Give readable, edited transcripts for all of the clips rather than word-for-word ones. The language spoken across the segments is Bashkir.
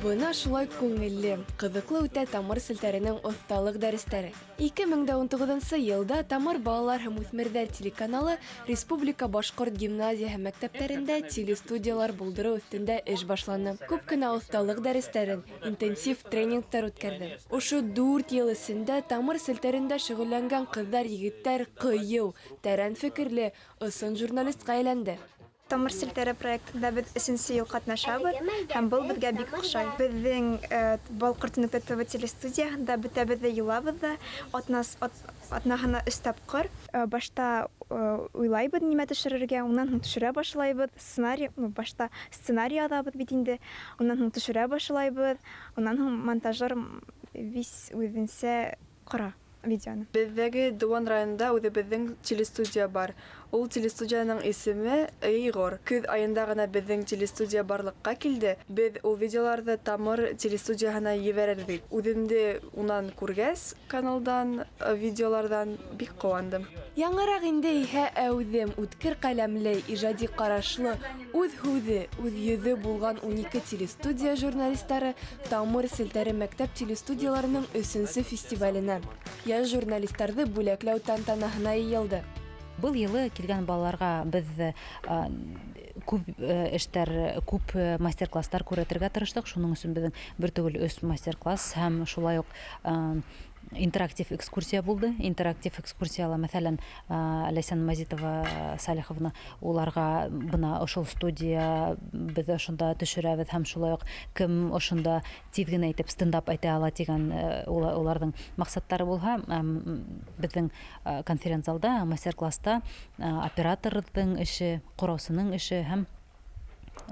Бына шулай күңелле, ҡыҙыҡлы үтә Тамыр селтәренең оҫталыҡ дәрестәре. 2019 йылда Тамыр балалар һәм үҫмерҙәр телеканалы республика башҡорт гимназия һәм мәктәптәрендә телестудиялар булдырыу өҫтөндә эш башланы. Күп кенә оҫталыҡ дәрестәрен, интенсив тренингтар үткәрҙе. Ошо 4 йыл эсендә Тамыр селтәрендә шөғөлләнгән ҡыҙҙар-егеттәр ҡыйыу, тәрән фекерле, ысын журналистҡа әйләнде. Тамыр селтәре проектында беҙ 3-нсе йыл ҡатнашабыҙ, һәм был беҙгә бик оҡшай. Беҙҙең Балҡорт.тв телестудияһында бөтәбеҙ ҙә йыйылабыҙ ҙа, атнаһына 3 тапҡыр. Башта уйлайбыҙ нимә төшөрөргә, унан һуң төшөрә башлайбыҙ. Сценарий, башта сценарий яҙабыҙ бит инде, унан һуң төшөрә башлайбыҙ, унан һуң монтажер вис үҙенсә ҡора видеоны. Беҙҙәге Дыуан районында үҙебеҙҙең телестудия бар. Ул телестудияның исеме Эйғор. Көҙ айында ғына беҙҙең телестудия барлыҡҡа килде. Беҙ ул видеоларҙы Тамыр телестудияһына ебәрербеҙ. Үҙемде унан күргәс, каналдан, видеоларҙан бик ҡыуандым. Яңыраҡ инде иһә әүҙем, үткер ҡәләмле, ижади ҡарашлы, үҙ һүҙе, үҙ йөҙө булған 12 телестудия журналистары Тамыр селтәре мәктәп телестудияларының 3-нсе фестиваленә йәш журналистарҙы бүләкләү тантанаһына йыйылды. Был йылы килгән балаларға беҙ күп эштәр, күп мастер-класстар күрһәтергә тырыштыҡ. Шуның өсөн беҙҙең бер түгел 3 мастер-класс һәм шулай уҡ интерактив экскурсия булды. Интерактив экскурсияла, мәҫәлән, Ләйсән Мазитова Салиховна уларға бына ошол студия беҙ ошонда төшөрәбеҙ һәм шулай уҡ кем ошонда тиҙ генә итеп стендап әйтә ала тигән уларҙың маҡсаттары булһа, беҙҙең конференц-залда, мастер-класста операторҙың эше, ҡораусының эше һәм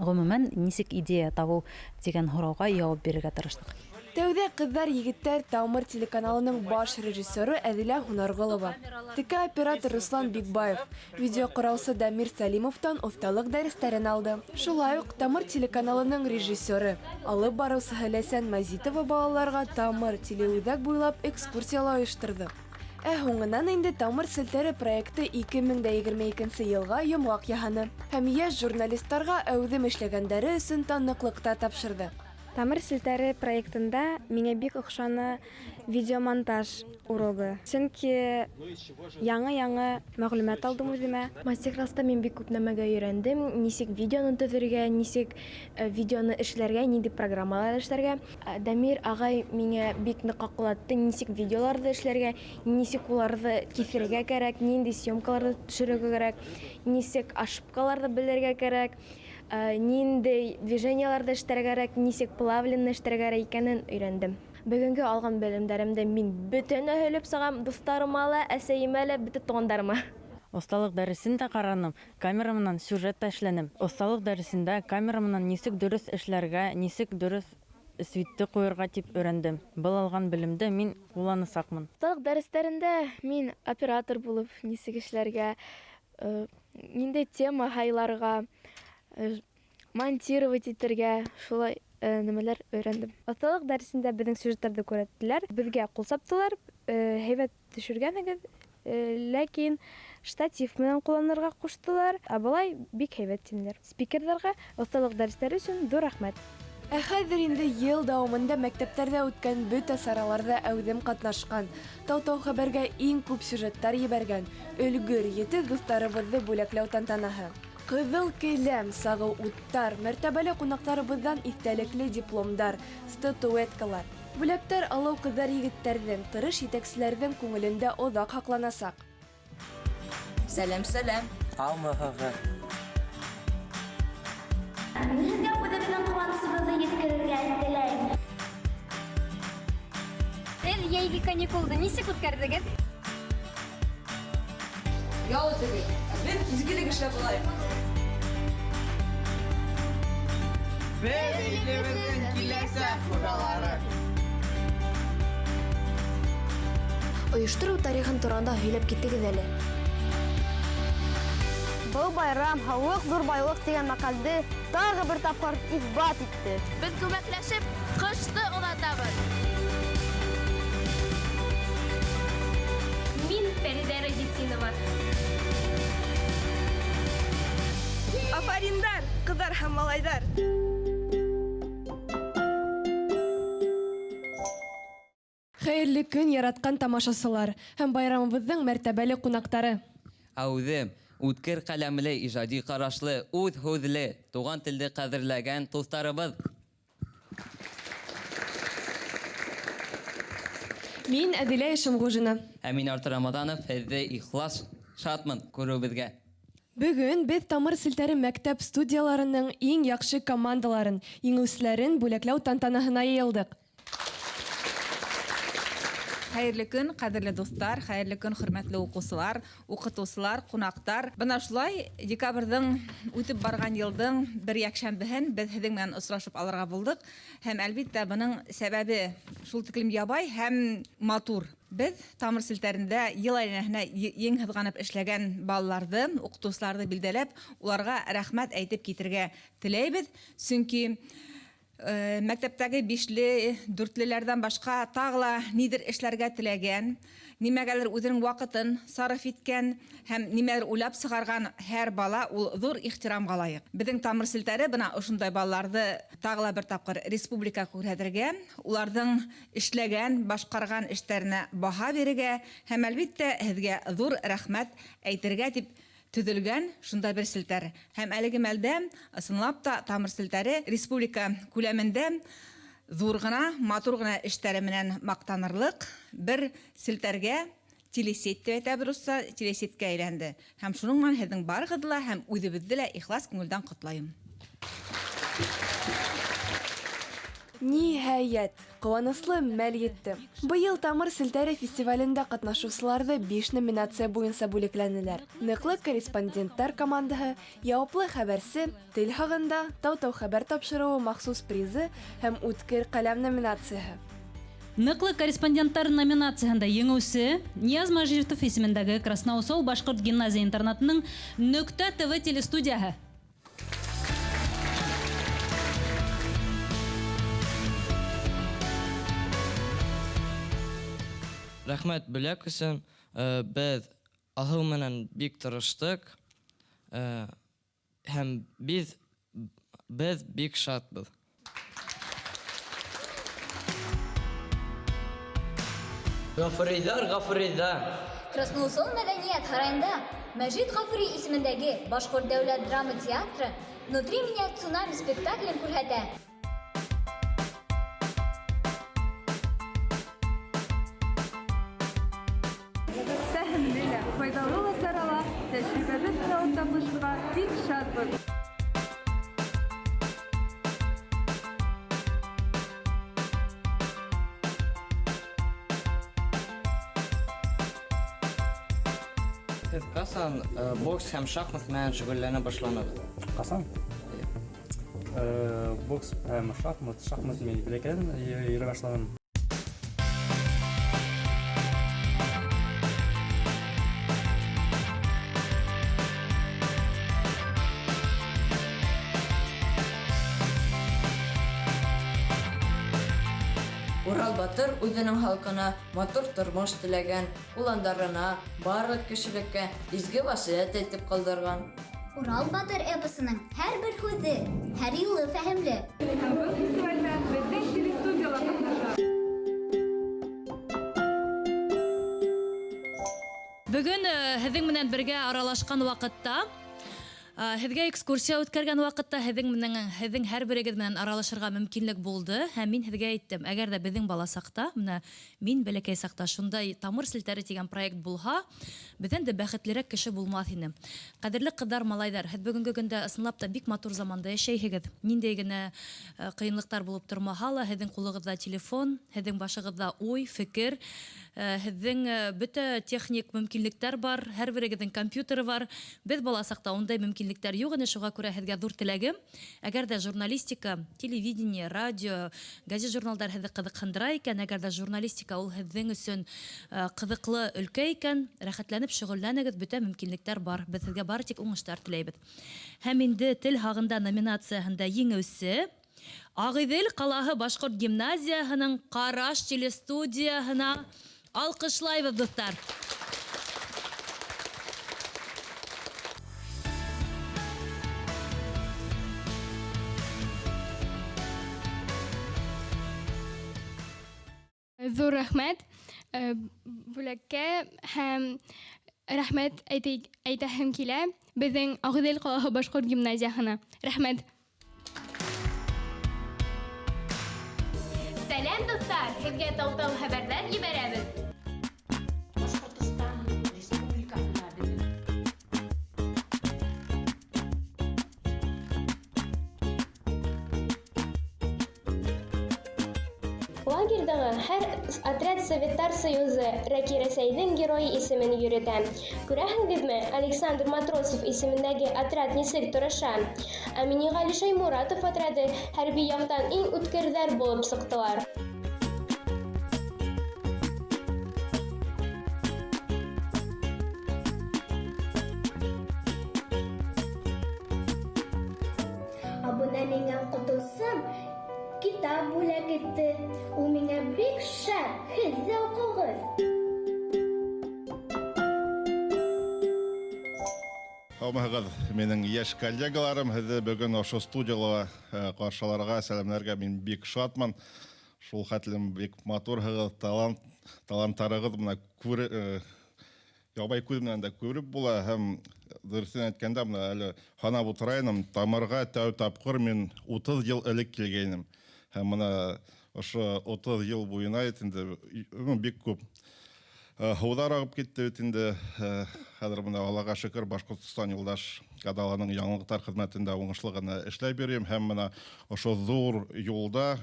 ғөмүмән нисек идея табыу тигән һорауға яуап бирергә тырыштыҡ. Тәүҙә ҡыҙҙар егеттәр Тамыр телеканалының баш режиссеры Әҙилә Һунарғолова, текә оператор Руслан Бикбаев, видео ҡораусы Дамир Сәлимовтан оҫталыҡ дәрестәрен алды. Шулай уҡ Тамыр телеканалының режиссеры, алып барыусыһы Ләйсән Мазитова балаларға Тамыр телеүҙәк буйлап экскурсияла ойошторҙо. Ә һуңынан инде Тамыр селтәре проекты 2022 йылға йомғаҡ яһаны һәм йәш журналистарға әүҙем эшләгәндәре өсөн таныҡлыҡ та тапшырҙы. Тамыр селтәре проектында миңә бик оҡшаны видеомонтаж урогы. Сөнки яңы-яңы мәғлүмәт алдым үҙемә. Мастер-класста мин бик күп нәмәгә өйрәндем. Нисек видеоны төҙөргә, нисек видеоны эшләргә, ниндәй программалар эшләргә. Дамир ағай миңә бик ныҡ аҡыллатты, нисек видеоларҙы эшләргә, нисек уларҙы киҫергә кәрәк, ниндәй съемкаларҙы төшөрөргә кәрәк, нисек ошибкаларҙы белергә кәрәк, ниндәй движенияларҙы эшләргә кәрәк, нисек плавленный эшләргә кәрәк икәнен өйрәндем. Бөгөнгө алған белемдәремде мин бөтөнләй һөйләп сығам, дуҫтарыма ла, әсәйемә лә, бөтә туғандарыма. Оҫталыҡ дәресен дә ҡараным, камера менән сюжет та эшләнем. Оҫталыҡ дәресендә камера менән нисек дөрөҫ эшләргә, нисек дөрөҫ светты ҡуйырға тип өйрәндем. Был алған белемде мин ҡулланасаҡмын. Оҫталыҡ дәрестәрендә мин оператор булып нисек эшләргә, ниндәй тема һайларға, монтировать итергә, шулай нәмәләр өйрәндем. Оҫталыҡ дәресендә беҙҙең сюжеттарҙы күрһәттеләр, беҙгә ҡул саптылар, һәйбәт төшөргәнһегеҙ, ләкин штатив менән ҡулланырға ҡуштылар, ә былай бик һәйбәт тинеләр. Спикерҙарға оҫталыҡ дәрестәре өсөн ҙур рәхмәт. Ә хәҙер инде йыл дауамында мәктәптәрҙә үткән бөтә сараларҙа әүҙем ҡатнашҡан, Тау-тау хәбәргә иң күп сюжеттар ебәргән өлгөр етеҙ дуҫтарыбыҙҙы бүләкләү тантанаһы. Ҡыҙыл келәм, сағыу уттар, мәртәбәле ҡунаҡтарыбыҙҙан иҫтәлекле дипломдар, статуэткалар. Бүләктәр алыу ҡыҙҙар егеттәрҙең, тырыш етәкселәрҙең күңелендә оҙаҡ һаҡланасаҡ. Сәләм, сәләм. Һаумыһығыҙ. Мин һеҙгә үҙебеҙҙең ҡыуанысыбыҙҙы еткерергә теләйем. Һеҙ йәйге каникулды нисек үткәрҙегеҙ? Ял итегеҙ. Ә беҙ изгелек эшләп алайыҡ. Беҙ илебеҙҙең киләсәк хужалары. Ойоштороу тарихын туранда һөйләп киттегеҙ әле. Был байрам һаулыҡ ҙур байлыҡ тигән мәҡәлде тағы бер тапҡыр иҫбат итте. Беҙ күмәкләшеп ҡышты оҙатабыҙ. Мин Фәриҙә Разетдинова. Афариндар, ҡыҙҙар һәм малайҙар! Хәйерле көн, яраткан тамашасылар һәм байрамыбыҙҙың мәртәбәле ҡунаҡтары! Әүҙем, үткер ҡәләмле, ижади ҡарашлы, үҙ һүҙле, туған телде ҡәҙерләгән дуҫтарыбыҙ! Мин Әҙилә Ишемғужина. Ә мин Артур Рамаҙанов, һеҙҙе ихлас шатмын күреүебеҙгә. Бөгөн беҙ Тамыр селтәре мәктәп студияларының иң яҡшы командаларын, еңеүселәрен бүләкләү тантанаһына йыйылдыҡ. Хәйерле көн, ҡәҙерле дуҫтар, хәйерле көн, хөрмәтле уҡыусылар, уҡытыусылар, ҡунаҡтар. Бына шулай декабрҙең үтеп барған йылдың бер йәкшәмбеһен беҙ һеҙҙең менән осрашып алырға булдыҡ. Һәм әлбиттә бының сәбәбе шул тиклем ябай һәм матур. Беҙ Тамыр селтәрендә йыл әйләнәһенә ең һыҙғанып эшләгән балаларҙы, уҡытыусыларҙы билдәләп, уларға рәхмәт әйтеп китергә теләйбеҙ. Сөнки мәктәптәге бишле, дүртлеләрҙән башҡа тағы ла ниҙер эшләргә теләгән, нимәгәлер үҙенең ваҡытын сарыф иткән һәм нимәлер уйлап сығарған һәр бала ул ҙур ихтирамға лайыҡ. Беҙҙең Тамыр селтәре бына ошондай балаларҙы тағы ла бер тапҡыр республика күрһәтергә, уларҙың эшләгән, башҡарған эштәренә баһа бирергә һәм әлбиттә һеҙгә ҙур рәхмәт әйтергә тип төҙөлгән шунда бер селтәр. Һәм әлеге мәлдә ысынлап та Тамыр селтәре республика күләмендә ҙур ғына, матур ғына эштәре менән маҡтанырлыҡ бер селтәргә, телесеть тип әйтәбеҙ русса, телесетькә әйләнде. Һәм шуның менән һеҙҙең барығыҙҙы ла һәм үҙебеҙҙе лә ихлас күңелдән ҡотлайым. Ниһайәт, ҡыуаныслы мәл етте. Быйыл Тамыр селтәре фестивалендә ҡатнашыусыларҙы 5 номинация буйынса бүләкләнеләр. Ныҡлы корреспонденттар командаһы, яуаплы хәбәрсе, тел һағында, тау-тау хәбәр тапшырыуы махсус призы һәм үткер ҡәләм номинацияһы. Ныҡлы корреспонденттар номинацияһында еңеүсе Нияз Мажитов исемендәге Красноусол башҡорт гимназия интернатының Нөктә ТВ телестудияһы. Рәхмәт бүләк өсөн. Беҙ Алһыу менән бик тырыштыҡ һәм беҙ бик шатбыҙ. Ғафуриҙар, Ғафуриҙар. Красноусол мәҙәниәт һарайында Мәжит Ғафури исемендәге Башҡорт дәүләт драма театры «Внутри меня цунами» спектаклен күрһәтә. Фәһемле лә, файҙалы ла сарала тәжрибәбеҙ менән уртаҡлашырға бик шатбыҙ. Һеҙ ҡасан бокс һәм шахмат менән шөғөлләнә башланығыҙ? Ҡасан? Бокс һәм шахмат. Шахмат мин бәләкәйҙән йөрөй башланым. Урал батыр үҙенең халҡына матур тормош теләгән, уландарына, барлыҡ кешелеккә изге васыят әйтеп ҡалдырған. Урал батыр эпосының һәр бер һүҙе, һәр юлы фәһемле. Һәм был фестивалдә беҙҙең телестудияла ҡатнаша. Бөгөн һеҙҙең менән бергә аралашҡан ваҡытта, һеҙгә экскурсия үткәргән ваҡытта һеҙҙең һәр берегеҙ менән аралашырға мөмкинлек булды. Һәм мин һеҙгә әйттем, әгәр ҙә беҙҙең бала саҡта, бына мин бәләкәй саҡта шундай Тамыр селтәре тигән проект булһа, беҙҙән дә бәхетлерәк кеше булмаҫ ине. Ҡәҙерле ҡыҙҙар, малайҙар, һеҙ бөгөнгө көндә ысынлап та бик матур заманда йәшәйһегеҙ. Ниндәй генә ҡыйынлыҡтар булып тормаһа ла, һеҙҙең ҡулығыҙҙа телефон, һеҙҙең башығыҙҙа уй, фекер, һеҙҙең бөтә техник мөмкинлектәр бар, һәр берегеҙҙең компьютеры бар. Беҙ бала саҡта ундай мөмкинлектәр юҡ ине, шуға күрә һеҙгә ҙур теләгем. Әгәр ҙә журналистика, телевидение, радио, газет-журналдар һеҙҙе ҡыҙыҡһындыра икән, әгәр ҙә журналистика ул һеҙҙең өсөн ҡыҙыҡлы өлкә икән, рәхәтләнеп шөғөлләнегеҙ, бөтә мөмкинлектәр бар. Беҙ һеҙгә бары тик уңыштар теләйбеҙ. Һәм инде тел һағында номинацияһында еңеүсе Ағиҙел ҡалаһы башҡорт гимназияһының Ҡараш телестудияһына алҡышлайбыҙ, дуҫтар. Ҙур рәхмәт бүләккә һәм рәхмәт әйтәһем килә беҙҙең Ағиҙел ҡалаһы башҡорт гимназияһына. Рәхмәт. Сәләм, дуҫтар! Һеҙгә тау-тау хәбәрҙәр ебәрәбеҙ. Башҡортостан Республикаһына беҙҙең Лагерҙағы һәр отряд Советтар Союзы, Рәки Рәсәйҙең геройы исемен йөрөтә. Күрәһегеҙме, Александр Матросов исемендәге отряд нисек тырыша? Ә Миниғәле Шәйморатов отряды хәрби яҡтан иң үткерҙәр булып сыҡтылар. Ә бына миңә уҡытыусым китап бүләк итте. Ул миңә бик шәп, һеҙ ҙә уҡығыҙ. Һаумыһығыҙ, минең йәш коллегаларым, һеҙҙе бөгөн ошо студияла ҡаршыларға, сәләмләргә мин бик шатмын. Шул хәтлем бик матурһығыҙ, таланттарығыҙ бына ябай күҙ менән дә күреп була. Һәм дөрөҫөн әйткәндә, бына әле һанап ултыра инем, Тамырға тәү тапҡыр мин 30 йыл элек килгәйнем. Һәм бына ошо 30 йыл буйына бит инде, бик күп һыуҙар ағып китте бит инде. Хәҙер бына Аллаға шөкөр, Башҡортостан юлдаш каналының яңылыҡтар хеҙмәтендә уңышлы ғына эшләй бирәм. Һәм бына ошо ҙур юлды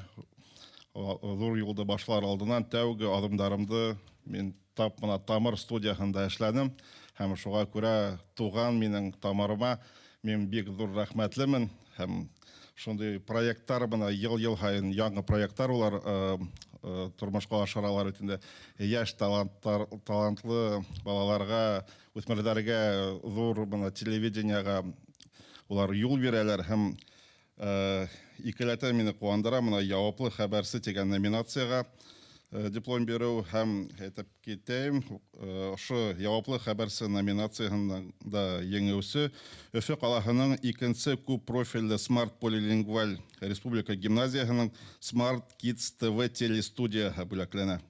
башлар алдынан тәүге аҙымдарымды мин тап бына Тамыр студияһында эшләнем. Һәм шуға күрә туған минең Тамырыма мин бик ҙур рәхмәтлемен. Һәм шундай проекттар бына йыл-йыл һайын яңы проекттар улар тормошҡа ашыралар бит инде. Йәш талантлы балаларға, үҫмерҙәргә ҙур бына телевидениеға улар юл бирәләр. Һәм икеләтә мине ҡыуандыра бына яуаплы хәбәрсе тигән номинацияға диплом биреү. Һәм әйтеп китәйем, ошо яуаплы хәбәрсе номинацияһында еңеүсе Өфө ҡалаһының икенсе күп профилле Smart Полилингваль Республика гимназияһының Smart Kids ТВ телестудияһы бүләкләнә.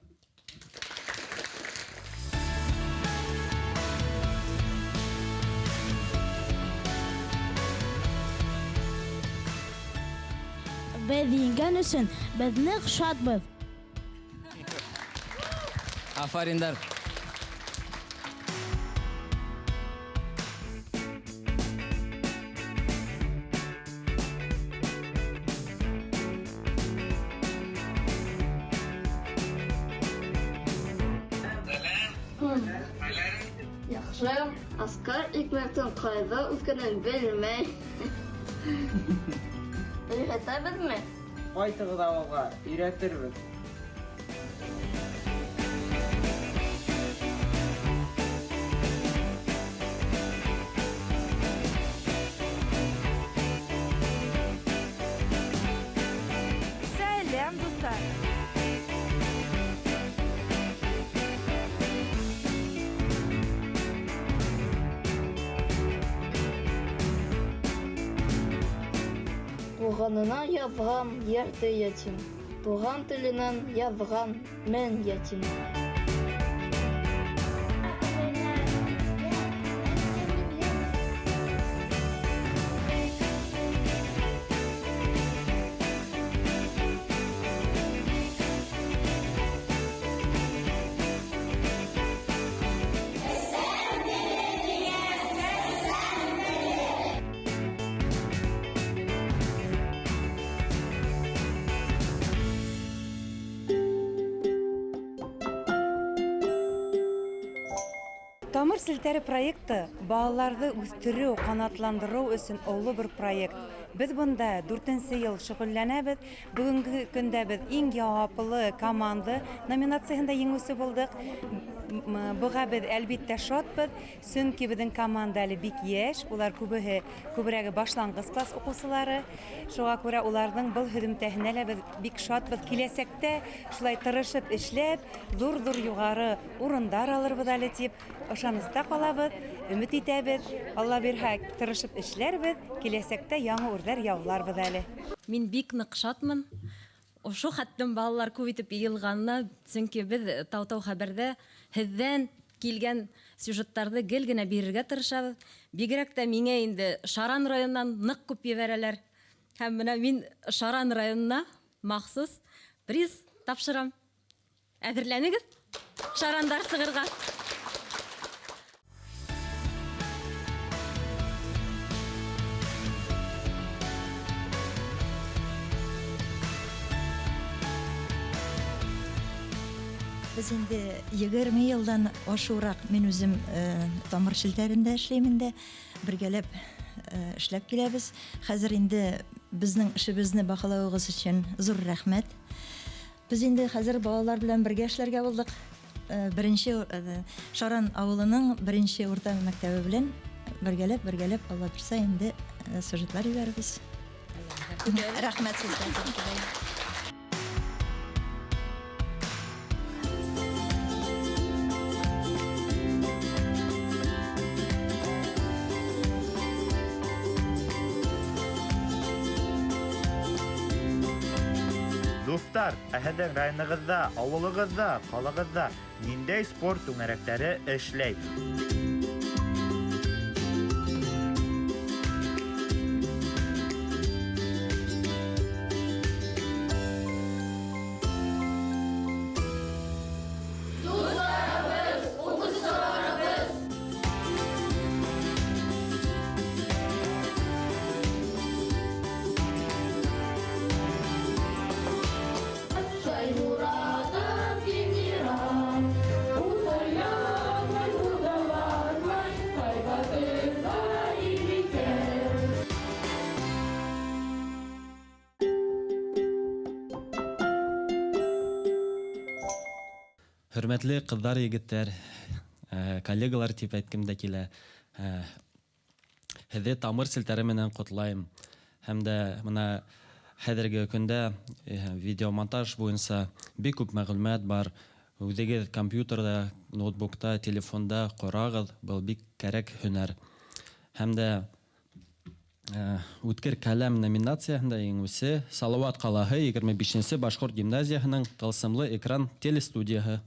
Беҙ еңгән өсөн беҙ ныҡ шатбыҙ. Афариндар. Яҡшы, Аскар икмәктең ҡайҙа үҫкәнен белмәй. Өйрәтәбеҙме? Ҡайтығыҙ ауылға, өйрәтербеҙ. Сәләм, дуҫтар! Туғанына яҙған ярты ятим, туған теленән яҙған мең ятим. Тамыр селтәре проекты балаларҙы үҫтереү, ҡанатландырыу өсөн оло бер проект. Беҙ бында дүртенсе йыл шөғөлләнәбеҙ. Бөгөнгө көндә беҙ иң яуаплы команда номинацияһында еңеүсе булдыҡ. Быға беҙ әлбиттә шатбыҙ, сөнки беҙҙең команда әле бик йәш, улар күберәге башланғыс класс уҡыусылары. Шуға күрә уларҙың был һөҙөмтәһенә лә беҙ бик шатбыҙ. Киләсәктә шулай тырышып эшләп, ҙур-ҙур юғары урындар алырбыҙ әле тип ышаныста ҡалабыҙ, өмөт итәбеҙ. Алла бирһә, тырышып эшләрбеҙ, киләсәктә яңы үрҙәр яуларбыҙ әле. Мин бик ныҡ шатмын. Ошо хәтлем балалар күп итеп йыйылғанына, сөнки беҙ Тау-Тау хәбәрҙә һеҙҙән килгән сюжеттарҙы гел генә бирергә тырышабыҙ. Бигерәк тә миңә инде Шаран районынан ныҡ күп ебәрәләр. Һәм бына мин Шаран районына махсус приз тапшырам. Әҙерләнегеҙ шарандар сығырға. Без инде 20 елдан ашыураҡ мин үзем тамыр челтәрендә эшләйем инде. Бергәләп эшләп киләбеҙ. Хәҙер инде беҙҙең эшебеҙҙе баһалауығыҙ өсөн ҙур рәхмәт. Беҙ инде хәҙер балалар белән бергә эшләргә булдыҡ. Беренсе Шаран ауылының беренсе урта мәктәбе белән бергәләп, бергәләп Алла бирсә инде сюжетлар ебәрербеҙ. Рәхмәт һеҙгә. Дуҫтар, ә һеҙҙең районығыҙҙа, ауылығыҙҙа, ҡалағыҙҙа ниндәй спорт түңәрәктәре эшләй? Дуҫтарыбыҙ, уҡыусыларыбыҙ! Шаймуратов генерал, Утаямай, удалармай, Ҡайбатырға ирекән. Хөрмәтле ҡыҙҙар, егеттәр, коллегалар тип әйткем дә килә. Һеҙҙе тамыр селтәре менән ҡотлайым. Һәм дә бына хәҙерге көндә видеомонтаж буйынса бик күп мәғлүмәт бар. Үҙегеҙ компьютерҙа, ноутбукта, телефонда ҡорағыҙ, был бик кәрәк һөнәр. Һәм дә Үткер ҡәләм номинацияһында еңеүсе Салауат ҡалаһы 25-нсе башҡорт гимназияһының тылсымлы экран телестудияһы.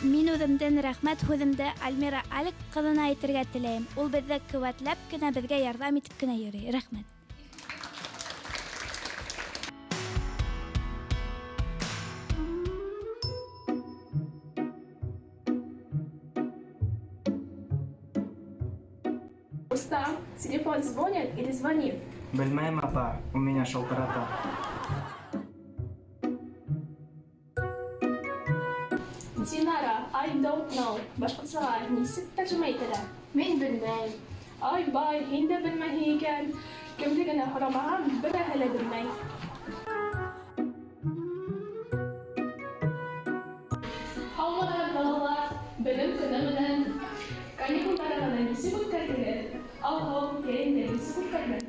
Мин үҙемдең рәхмәт һүҙемде Альмира Алик ҡыҙына әйтергә теләйем. Ул беҙҙе ҡеүәтләп кенә, беҙгә ярҙам итеп кенә йөрөй. Рәхмәт. Устам, телефон звонит или звонит? Белмәйем, апа, у меня шалтырата. Динара, I don't know. Башҡортсаға нисек тәржемә ителә? Мин белмәйем. Ай бай, һин дә белмәйһең икән. Кемде генә һорамаһам, береһе лә белмәй. Һаумыһығыҙ, балалар. Белем көнө менән. Каникулдарығыҙҙы нисек үткәрҙегеҙ? Алһыу, йәйеңде нисек үткәрҙең?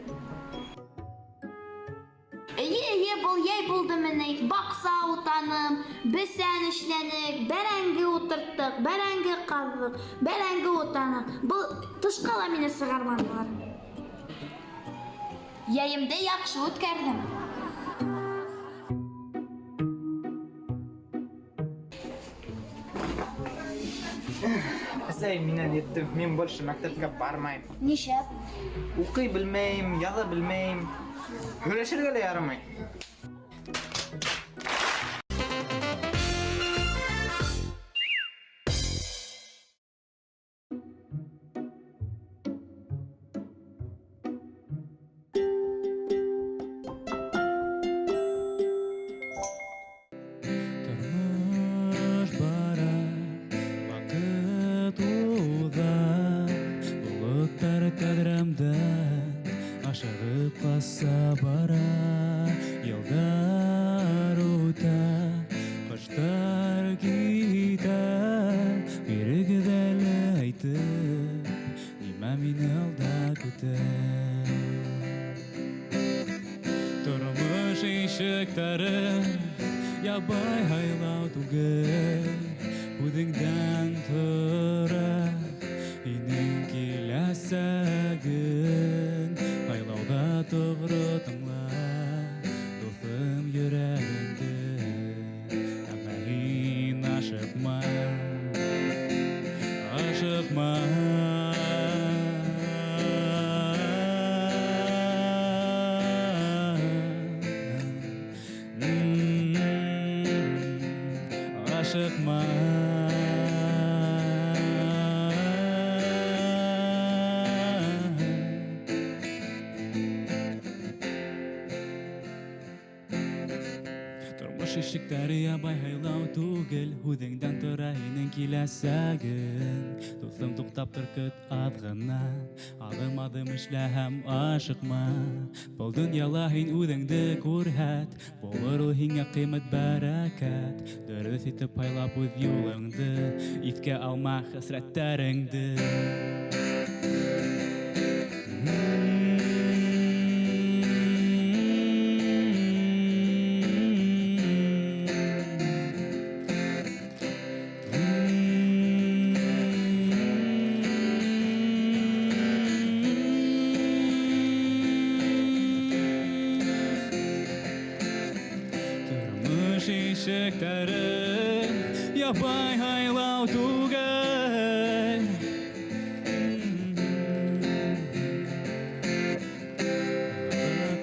Эйе, эйе, был йәй булдымы ни? Баҡса утаным, бесән эшләнек, бәрәңге ултырттыҡ, бәрәңге ҡаҙҙыҡ, бәрәңге утаныҡ. Был тышҡа ла мине сығарманылар. Йәйемде яҡшы үткәрҙем. Әсәй минән еттем, мин больше мәктәпкә бармайым. Нишләп? Уҡый белмәйем, яҙа белмәйем. Һөйләшергә лә ярамай. Тормош бара, ваҡыт уҙа, болоттар тәҙрәмдән ашығып ҡаса бара. Йылдар үтә, ҡыштар китә, бирегеҙ әле әйтеп, нимә мине алда көтә. Тормош ишектәре ябай һайлау түгел, үҙеңдән тора. Ашыҡма. Тормош ишектәре ябай һайлау түгел, үҙеңдән тора һинең киләсәгең. Дуҫым, туҡтап тор, көт аҙ ғына, аҙым-аҙым эшлә һәм ашыҡма. Был донъяла һин үҙеңде күрһәт, булыр ул һиңә ҡиммәт бәрәкәт. Дөрөҫ итеп һайлап үҙ юлыңды, иҫкә алма хәсрәттәреңде. Тормош ишектәре ябай һайлау түгел.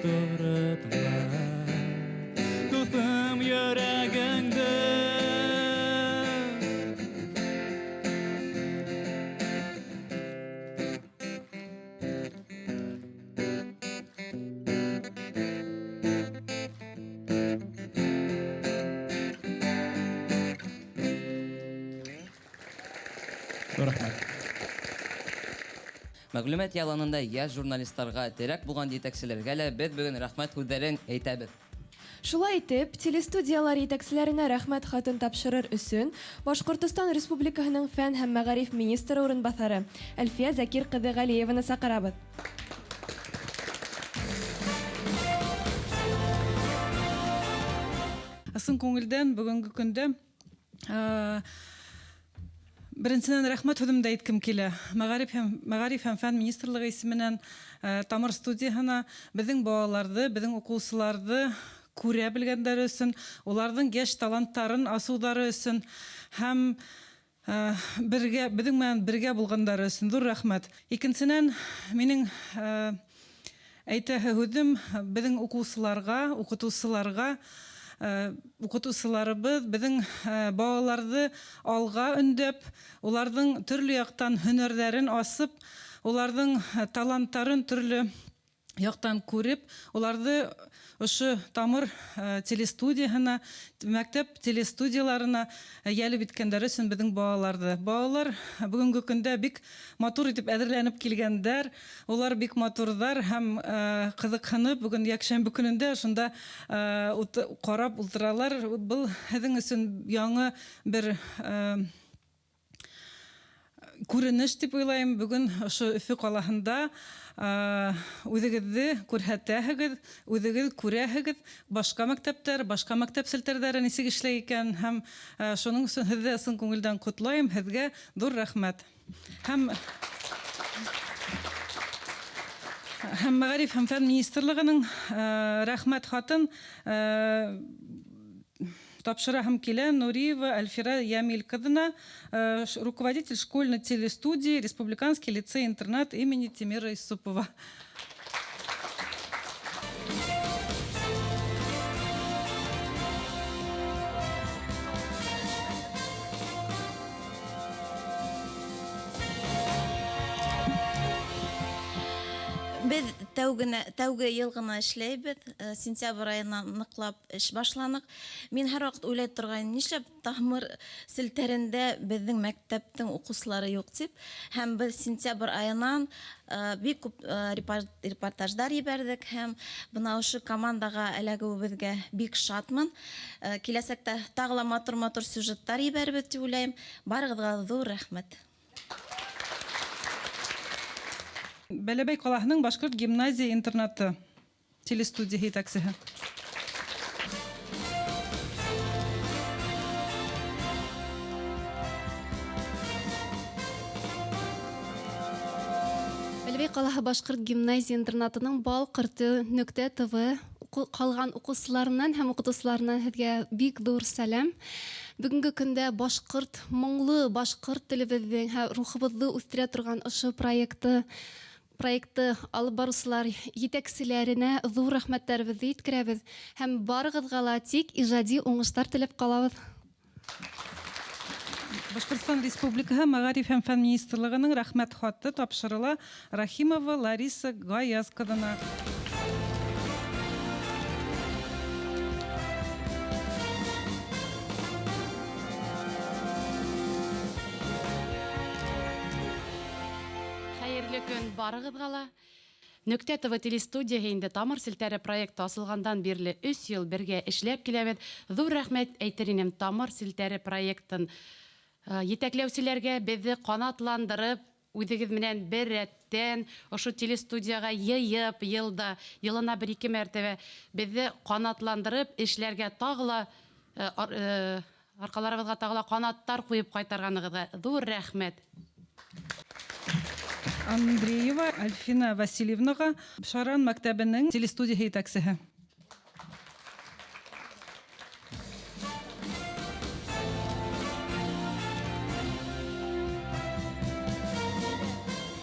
Тоғры тыңла, дуҫым, йөрәгеңде. Рәхмәт. Мәғлүмәт яланында йәш журналистларға терәк булған етәкселәргә лә беҙ бөгөн рәхмәт һүҙҙәрен әйтәбеҙ. Шулай итеп, телестудиялар етәкселәренә рәхмәт хатын тапшырыр өсөн Башҡортостан Республикаһының фән һәм мәғариф министры урынбаҫары Әлфиә Закир ҡыҙы Ғәлиеваны саҡырабыҙ. Ысын күңелдән бөгөнгө көндә беренсенән рәхмәт һүҙемде әйткем килә. Мәғариф һәм фән министрлығы исеменән Тамыр студияһына беҙҙең балаларҙы, беҙҙең уҡыусыларҙы күрә белгәндәре өсөн, уларҙың йәш таланттарын асыуҙары өсөн һәм бергә, беҙҙең менән бергә булғандары өсөн ҙур рәхмәт. Икенсенән, минең әйтәһе һүҙем беҙҙең уҡыусыларға, уҡытыусыларға. Уҡытыусыларыбыҙ беҙҙең балаларҙы алға өндәп, уларҙың төрлө яҡтан һөнәрҙәрен асып, уларҙың таланттарын төрлө яҡтан күреп, уларҙы ошо Тамыр телестудияһына, мәктәп телестудияларына йәлеп иткәндәре өсөн беҙҙең балаларҙы. Балалар бөгөнгө көндә бик матур итеп әҙерләнеп килгәндәр, улар бик матурҙар һәм ҡыҙыҡһынып бөгөн йәкшәмбе көнөндә шунда ҡарап ултыралар. Был һеҙҙең өсөн яңы бер күренеш тип уйлайым. Бөгөн ошо Өфө ҡалаһында үҙегеҙҙе күрһәтәһегеҙ, үҙегеҙ күрәһегеҙ, башҡа мәктәптәр, башҡа мәктәп селтәрҙәре нисек эшләй икән, һәм шуның өсөн һеҙҙе ысын күңелдән ҡотлайым, һеҙгә ҙур рәхмәт. Һәм Мәғариф һәм фән министрлығының рәхмәт хатын тапшыраһым килә Нуриева Альфира Ямиль ҡыҙына, руководитель школьной телестудии Республиканский лицей-интернат имени Темира Юсупова. Беҙ тәүге йыл ғына эшләйбеҙ. Сентябрь айынан ныҡлап эш башланыҡ. Мин һәр ваҡыт уйлай торғайным, нишләп Тамыр селтәрендә беҙҙең мәктәптең уҡыусылары юҡ тип. Һәм беҙ сентябрь айынан бик күп репортаждар ебәрҙек һәм бына ошо командаға эләгеүебеҙгә бик шатмын. Киләсәктә тағы ла матур-матур сюжеттар ебәрбеҙ тип уйлайым. Барығыҙға ҙур рәхмәт. Бәләбәй ҡалаһының башҡорт гимназия интернаты телестудия етәксеһе. Бәләбәй ҡалаһы башҡорт гимназия интернатының Бал ҡорто нөктә ТВ ҡалған уҡыусыларынан һәм уҡытыусыларынан һеҙгә бик ҙур сәләм. Бөгөнгө көндә башҡорт моңло башҡорт телебеҙҙең һәм рухыбыҙҙы үҫтерә торған ошо проектты алып барыусылар етәкселәренә ҙур рәхмәттәребеҙҙе еткерәбеҙ һәм барығыҙға ла тик ижади уңыштар теләп ҡалабыҙ. Башҡортостан Республикаһы Мәғариф һәм фән министрлығының рәхмәт хаты тапшырыла Рахимова Лариса Гаяз ҡыҙына. Хәйерле көн барығыҙға ла. Нөктә ТВ телестудияһы инде Тамыр селтәре проекты асылғандан бирле 3 йыл бергә эшләп киләбеҙ. Ҙур рәхмәт әйтер инем Тамыр селтәре проектын етәкләүселәргә, беҙҙе ҡанатландырып, үҙегеҙ менән бер рәттән ошо телестудияға йыйып, йылда, йылына бер-ике мәртәбә беҙҙе ҡанатландырып, эшләргә тағы ла арҡаларыбыҙға тағы ла ҡанаттар ҡуйып ҡайтарғанығыҙға ҙур рәхмәт. Андреева Альфина Васильевнаға, Шаран мәктәбенең телестудияһы етәксеһе.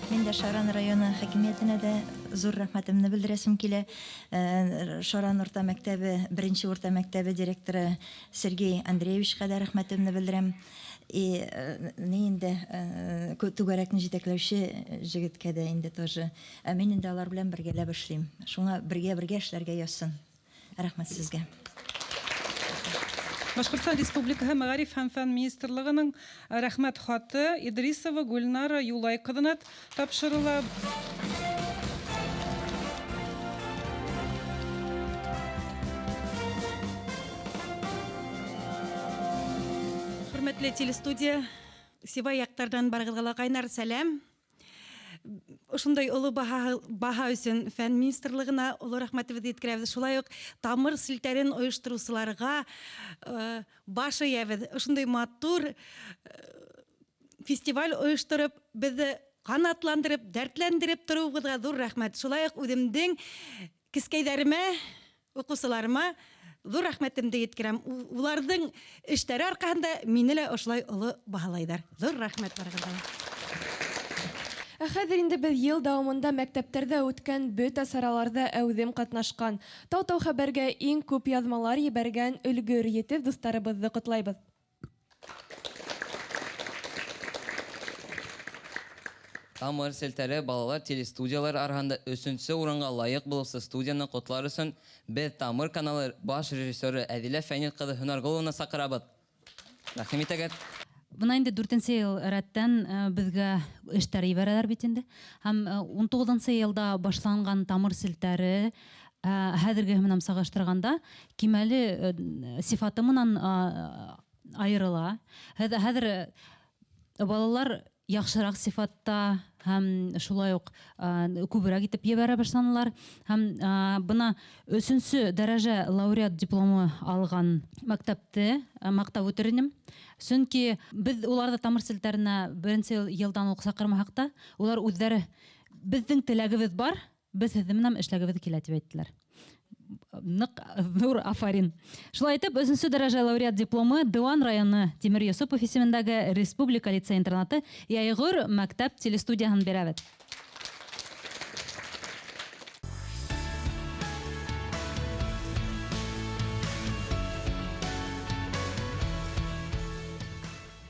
Мин дә Шаран районы хакимиәтенә дә зур рәхмәтемне белдерәсем килә. Шаран урта мәктәбе, беренче урта мәктәбе директоры Сергей Андреевичка да рәхмәтемне белдерәм. И ни инде түгәрәкне җитәкләүче җегеткә дә инде тоже. Ә мин инде алар белән бергәләп эшлим. Шуңа бергә-бергә эшләргә язсын. Рәхмәт сезгә. Башҡортостан Республикаһы Мәғариф һәм фән министрлығының рәхмәт хаты Идрисова Гөлнара Юлай ҡыҙына тапшырыла. Хөрмәтле телестудия, Сибай яҡтарҙан барығыҙға ла ҡайнар сәләм. Ошондай оло баһа өсөн фән министрлығына оло рәхмәтебеҙҙе еткерәбеҙ. Шулай уҡ тамыр селтәрен ойоштороусыларға баш эйәбеҙ. Ошондай матур фестиваль ойоштороп, беҙҙе ҡанатландырып, дәртләндереп тороуығыҙға ҙур рәхмәт. Шулай уҡ үҙемдең кескәйҙәремә, уҡыусыларыма ҙур рәхмәтемде еткерәм. Уларҙың эштәре арҡаһында мине лә ошолай оло баһалайҙар. Ҙур рәхмәт барығыҙға. Ә хәҙер инде беҙ йыл дауамында мәктәптәрҙә үткән бөтә сараларҙа әүҙем ҡатнашҡан, Тау-тау хәбәргә иң күп яҙмалар ебәргән өлгөр етеҙ дуҫтарыбыҙҙы ҡотлайбыҙ. Тамыр селтәре балалар телестудиялар араһында өсөнсө урынға лайыҡ булыусы студияны ҡотлар өсөн беҙ Тамыр каналы баш режиссеры Әҙилә Фәнил ҡыҙы Һөнәрғолованы саҡырабыҙ. Рәхим итегеҙ. Бына инде дүртенсе йыл рәттән беҙгә эштәр ебәрәләр бит инде. Һәм 19 йылда башланған тамыр селтәре хәҙерге менән сағыштырғанда кимәле сифаты менән айырыла. Хәҙер балалар яҡшыраҡ сифатта һәм шулай уҡ күберәк итеп ебәрә башланылар. Һәм бына өсөнсө дәрәжә лауреат дипломы алған мәктәпте маҡтап үтер инем. Сөнки беҙ уларҙы тамыр селтәренә беренсе йылдан уҡ саҡырмаһаҡ та, улар үҙҙәре беҙҙең теләгебеҙ бар, беҙ һеҙҙең менән эшләгебеҙ килә тип әйттеләр. Ныҡ ҙур афарин. Шулай итеп, өсөнсө дәрәжә лауреат дипломы Дыуан районы Тимер Йосопов исемендәге Республика лицей-интернаты Йәйғор мәктәп телестудияһын бирәбеҙ.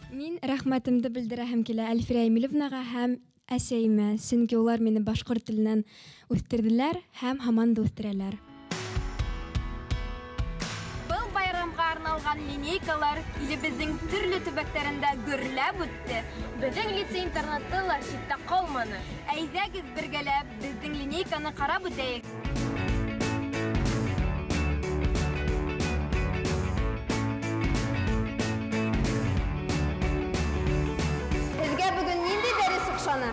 Мин рәхмәтемде белдерәһем килә Әлфирә Эмилевнаға һәм әсәйемә, сөнки улар мине башҡорт теленән үҫтерҙеләр һәм һаман да үҫтерәләр. Был байрамға арналған линейкалар илебеҙҙең төрлө төбәктәрендә гөрләп үтте. Беҙҙең лицей-интернатты ла ситтә ҡалманы. Әйҙәгеҙ бергәләп беҙҙең линейканы ҡарап үтәйек. Һеҙгә бөгөн ниндәй дәрес оҡшаны?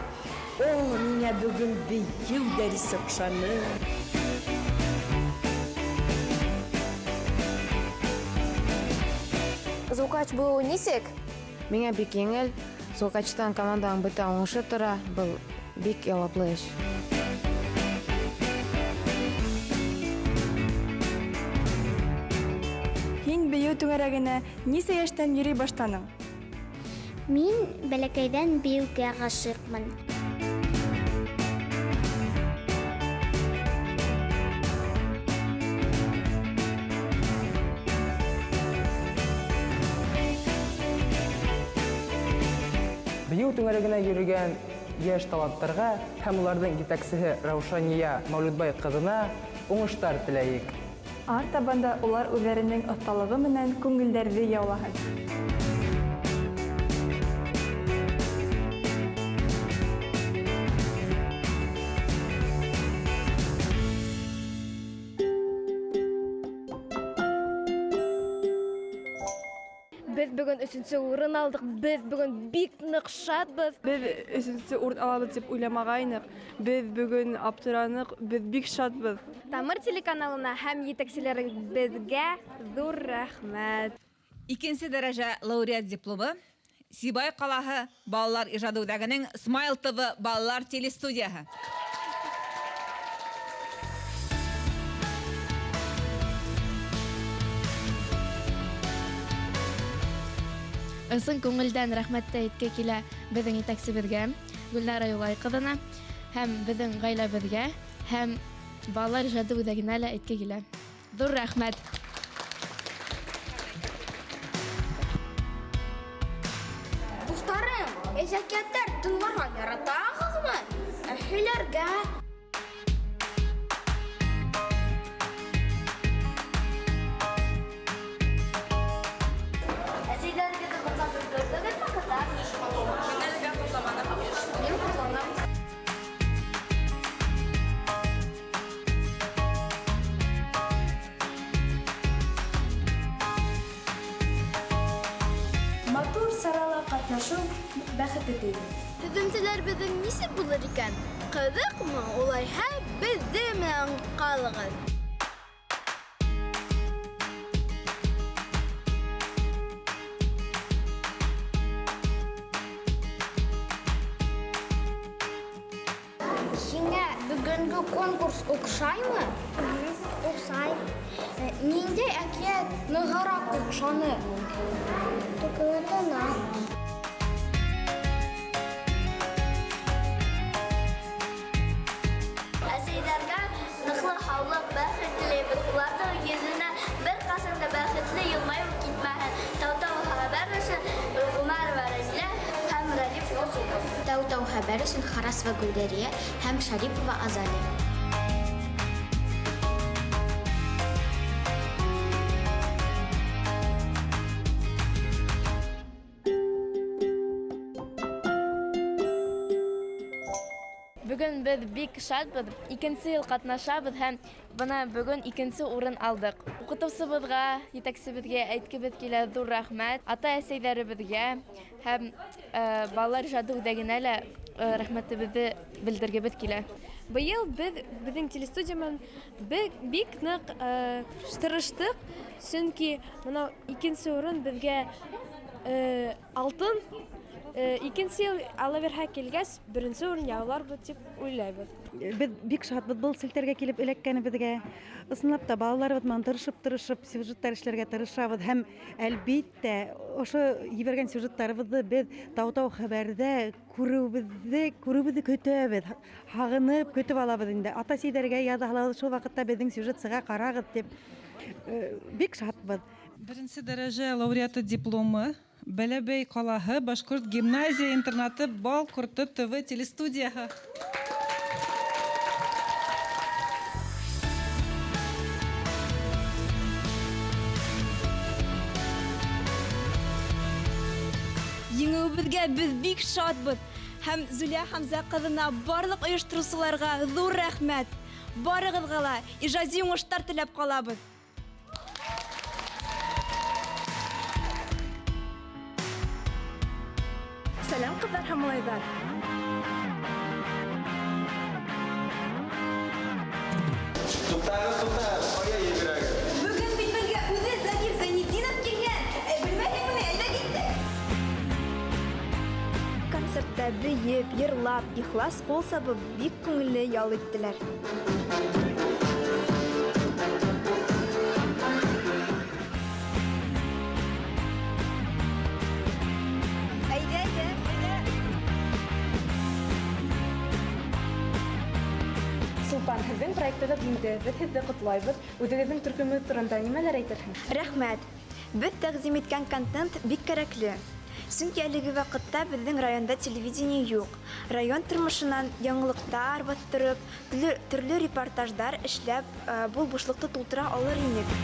О, миңә бөгөн бейеү дәресе оҡшаны. Звукач булыуы нисек? Миңә бик еңел. Звукачтан команданың бөтә уңышы тора. Был бик яуаплы эш. Һин бейеү түңәрәгенә нисә йәштән йөрөй башланың? Мин бәләкәйҙән бейеүгә ғашиҡмын. Бейеү түңәрәгенә йөрөгән йәш таланттарға һәм уларҙың етәксеһе Раушания Мәүлүтбай ҡыҙына уңыштар теләйек. Артабан да улар үҙҙәренең оҫталығы менән күңелдәрҙе яулаһын. Беҙ бөгөн өсөнсө урын алдыҡ, беҙ бөгөн бик ныҡ шатбыҙ. Беҙ өсөнсө урын алабыҙ тип уйламағайныҡ. Беҙ бөгөн аптыраныҡ, беҙ бик шатбыҙ. Тамыр телеканалына һәм етәкселәребеҙгә ҙур рәхмәт. Икенсе дәрәжә лауреат дипломы Сибай ҡалаһы балалар ижады үҙәгенең Смайл ТВ балалар телестудияһы. Ысын күңелдән рәхмәт әйтке килә беҙҙең етәксебеҙгә Гөлнара Юлай ҡыҙына һәм беҙҙең ғаиләбеҙгә һәм балалар ижады үҙәгенә лә әйтке килә. Ҙур рәхмәт. Дуҫтарым, әкиәттәр тыңларға яратаһығыҙмы? Ә һөйләргә? Әсәйҙәрегеҙҙе ҡотлап өлгөрҙөгөҙмө, ҡыҙҙар? Мин әлегә ҡотламаным. Мин ҡотланым. Матур сарала ҡатнашыу бәхете тейҙе. Һөҙөмтәләр беҙҙең нисек булыр икән? Ҡыҙыҡмы? Улайһа, беҙҙең менән ҡалығыҙ. Һиңә бөгөнгө конкурс оҡшаймы? Оҡшай. Ниндәй әкиәт нығыраҡ оҡшаны? Төкөрөтөнә. Әсәйҙәргә ныҡлы һаулыҡ, бәхет теләйбеҙ. Уларҙың йөҙөнә бер ҡасан да бәхетле йылмайыу китмәһен. Тау-тау хәбәр өсөн Ғүмәрова Рәзилә һәм Рәлиф Юсупов. Тау-тау хәбәр өсөн Харасова Гөлдәрия һәм Шарипова Азалия. Бөгөн беҙ бик шатбыҙ, икенсе йыл ҡатнашабыҙ һәм бына бөгөн икенсе урын алдыҡ. Уҡытыусыбыҙға, етәксебеҙгә әйткебеҙ килә ҙур рәхмәт, ата-әсәйҙәребеҙгә һәм балалар ижады үҙәгенә лә рәхмәтебеҙҙе белдергебеҙ килә. Быйыл беҙ беҙҙең телестудия менән бик ныҡ тырыштыҡ, сөнки бына икенсе урын беҙгә алтын. Икенсе йыл ала бирһә килгәс, беренсе урын яуларбыҙ тип уйлайбыҙ. Беҙ бик шатбыҙ был селтәргә килеп эләккәнебеҙгә. Ысынлап та балаларыбыҙ менән тырышып-тырышып сюжеттар эшләргә тырышабыҙ һәм әлбиттә ошо ебәргән сюжеттарыбыҙҙы беҙ тау-тау хәбәрҙә күреүебеҙҙе көтәбеҙ, һағынып көтөп алабыҙ инде. Ата-әсәйҙәргә яҙа һалабыҙ, шул ваҡытта беҙҙең сюжет сыға, ҡарағыҙ тип. Бик шатбыҙ. Беренсе дәрәжә лауреаты дипломы Бәләбәй ҡалаһы Башҡорт гимназия интернаты Бал ҡорто ТВ телестудияһы. Еңеүебеҙгә беҙ бик шатбыҙ. Һәм Зүлиә Хәмзә ҡыҙына, барлыҡ ойоштороусыларға ҙур рәхмәт. Барығыҙға ла ижади уңыштар теләп ҡалабыҙ. Сәләм, ҡыҙҙар һәм малайҙар. Туҡтағыҙ, туҡтағыҙ, ҡайҙа йүгерәгеҙ? Бөгөн бит беҙгә үҙе Закир Зәйнетдинов килгән. Белмәйһеңме ни? Әйҙә киттек. Концертта бейеп, йырлап, ихлас ҡул сабып, бик күңелле ял иттеләр. Әйҙә, әйҙә, әйҙә. Сулпан, һеҙҙең проектығыҙ инде, беҙ һеҙҙе ҡотлайбыҙ. Үҙегеҙҙең төркөмө турында нимәләр әйтерһең? Рәхмәт. Беҙ тәҡдим иткән контент бик кәрәкле. Сөнки әлеге ваҡытта беҙҙең районда телевидение юҡ. Район тормошонан яңылыҡтар баҫтырып, төрлө репортаждар эшләп, был бушлыҡты тултыра алыр инек.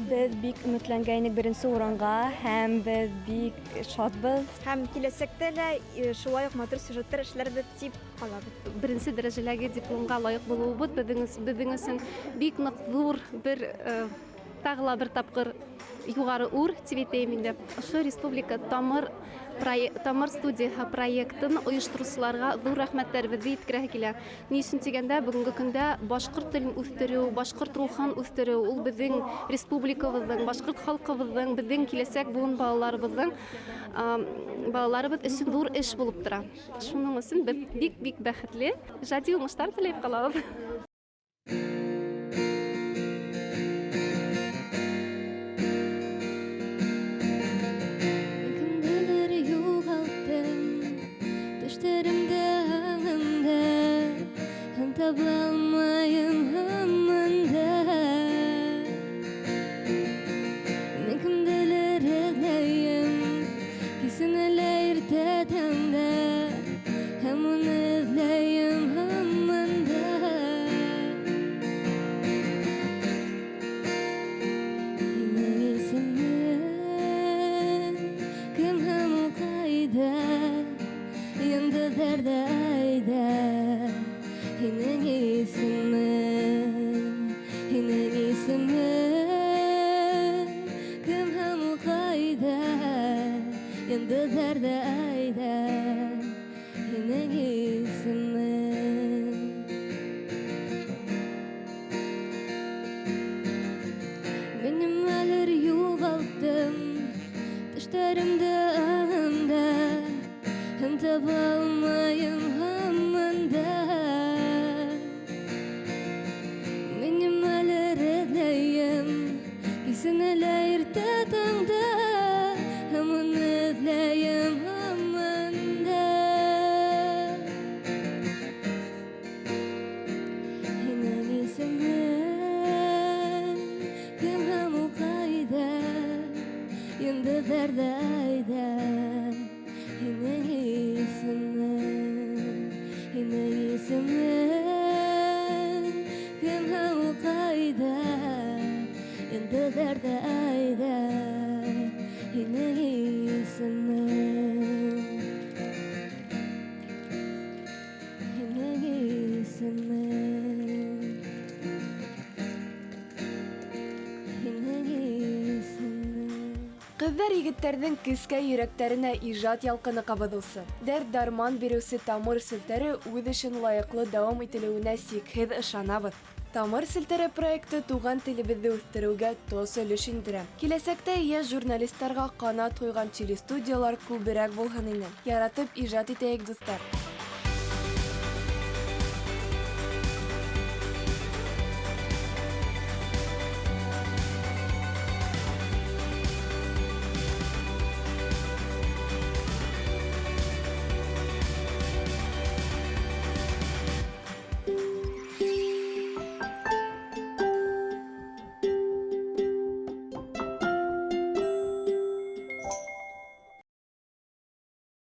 Беҙ бик өмөтләнгәйнек беренсе урынға һәм беҙ бик шатбыҙ. Һәм киләсәктә лә шулай уҡ матур сюжеттар эшләрбеҙ тип ҡалабыҙ. Беренсе дәрәжәләге дипломға лайыҡ булыуыбыҙ беҙҙең өсөн бик ныҡ ҙур бер тағы ла бер тапҡыр юғары үр тип әйтәйем инде. Ошо республика Тамыр студияһы проектын ойоштороусыларға ҙур рәхмәттәребеҙҙе еткерәһе килә. Ни өсөн тигәндә, бөгөнгө көндә башҡорт телен үҫтереү, башҡорт рухын үҫтереү ул беҙҙең республикабыҙҙың, башҡорт халҡыбыҙҙың, беҙҙең киләсәк быуын балаларыбыҙ өсөн ҙур эш булып тора. Шуның өсөн беҙ бик-бик бәхетле, ижади уңыштар теләп ҡалабыҙ. Таба алмайым һаман да. Мин кемделер эҙләйем, кисен әллә иртә таңда, һәм уны эҙләйем һаман да. Һинең исемең кем һәм ул ҡайҙа? Йондоҙҙарҙа айҙа. Һинең исемең, һинең исемең кем һәм ул ҡайҙа? Йондоҙҙарҙа айҙа. Һинең исемең. Мин нимәлер юғалттым, төштәремдә, аңымда, һәм таба алмайым һаман да. Мин нимәлер эҙләйем, кисен әллә иртә таңда, һәм уны эҙләйем һаман да. Һинең исемең кем һәм ул ҡайҙа? Йондоҙҙарҙа айҙа. Һинең исемең, һинең исемең кем һәм ул ҡайҙа? Йондоҙҙарҙа айҙа. Һинең исемең, һинең исемең, һинең исемең. Ҡыҙҙар егеттәрҙең кескәй йөрәктәренә ижад ялҡыны ҡабыҙыусы, дәрт-дарман биреүсе Тамыр селтәре үҙ эшен лайыҡлы дауам ителеүенә сикһеҙ ышанабыҙ. Тамыр селтәре проекты туған телебеҙҙе үҫтереүгә тос өлөш индерә. Киләсәктә йәш журналистарға ҡанат ҡуйған телестудиялар күберәк булһын ине. Яратып ижад итәйек, дуҫтар.